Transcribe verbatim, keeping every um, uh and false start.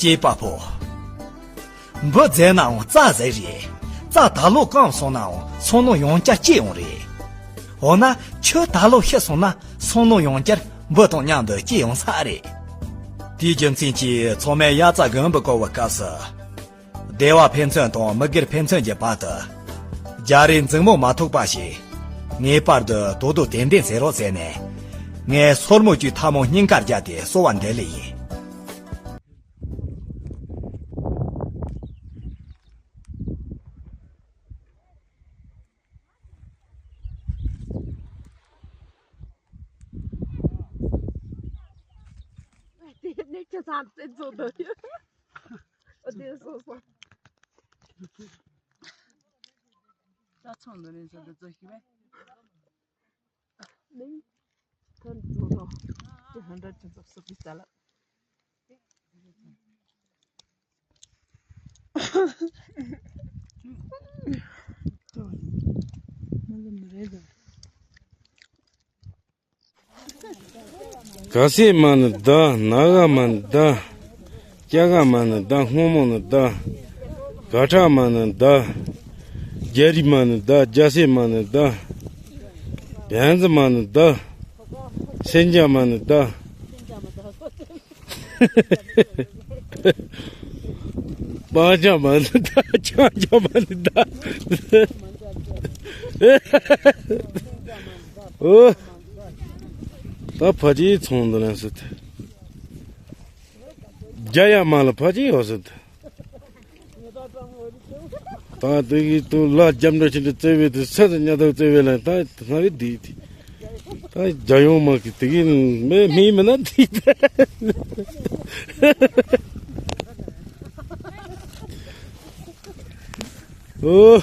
སྐྱེས་པ་ཕོ། འབུ་རྫས་ནའང་རྩྭ་ཟེར་རེད། རྩྭ་ད་ལོ་སྐམ་སོང་ནའང་སང་ལོ་ཡང་བསྐྱར་སྐྱེ་ཡོང་རེད། འོ་ན་ཆུ་ད་ལོ་ཤི་སོང་ན་སང་ལོ་ཡང་བསྐྱར་འབུ་དང་མཉམ་དུ་སྐྱེ་ཡོང་ས་རེད། དེའི་རྒྱུ་མཚན་གྱིས་ཚང་མས་དབྱར་རྩྭ་དགུན་འབུ་བརྐོ་བའི་སྐབས་སུ། སྡེ་བ་ཕན་ཚུན་དང་མི་སྒེར་ཕན་ཚུན་གྱི་བར་དུ། རྒྱ་རིགས་འཛིང་མོ་མ་ཐུག་པ་ཞིག་ངེས་པར་དུ་དོ་དོ་ཏན་ཏན་ཟེར་རོགས་ཟེར་ནས། ངས་སོར་མོ་གཅིག་ཐལ་མོ་སྙིང་གར་བརྒྱབ་སྟེ་གསོལ་བ་འདེབས་ལེ་ཡིན། དེ་ནས་ཁྱེད་ཚང་བཙན་བཟོ་འདོད་ཡོད། ཨ་དེ་སོ་སོ། ད་ཚོང་འདི་ནས་བཟོ་འདི་བཟོ་ཤི་བས། ནིང་ཐོན་བཟོ་དོ། དེ་ཧན་ཌ་ཅན་ཙོག་སུ་པི་ས་ལ། ག་སེ་མ་ནི་ད། ན་ག་མ་ནི་ད། སྐྱ་ག་མ་ནི་ད། སྔོན་མོ་ནི་ད། ག་ཁྲ་མ་ནི་ད། རྒྱ་རི་མ་ནི་ད། རྒྱ་སེ་མ་ནི་ད། བན་ཛི་མ་ནི་ད། སེན་ཇ་མ་ནི་ད། པང་ཆ་མ་ནི་ད། ཆང་ཆ་མ་ནི་ད། ཨོ། ད་ཕ་ཅི་ཚོང་འདི་ལན་སི་ཐི། རྒྱ་ཡ་མ་ལ་ཕ་ཅི་ཡོད་སི་ཐི། ད་དེ་གི་ཏུ་ལ་རྒྱབ་འདྲ་ཆེན་འདྲ་བཙལ་བའི་དུ་ས་དུ་ཉ་ཐག་བཙལ་བའི་ལན་ད་ང་གི་དེ་དེ། ད་རྒྱ་ཡོང་མ་གི་དེ་གི་མེ་མི་མི་ན་དེ། ཨོ།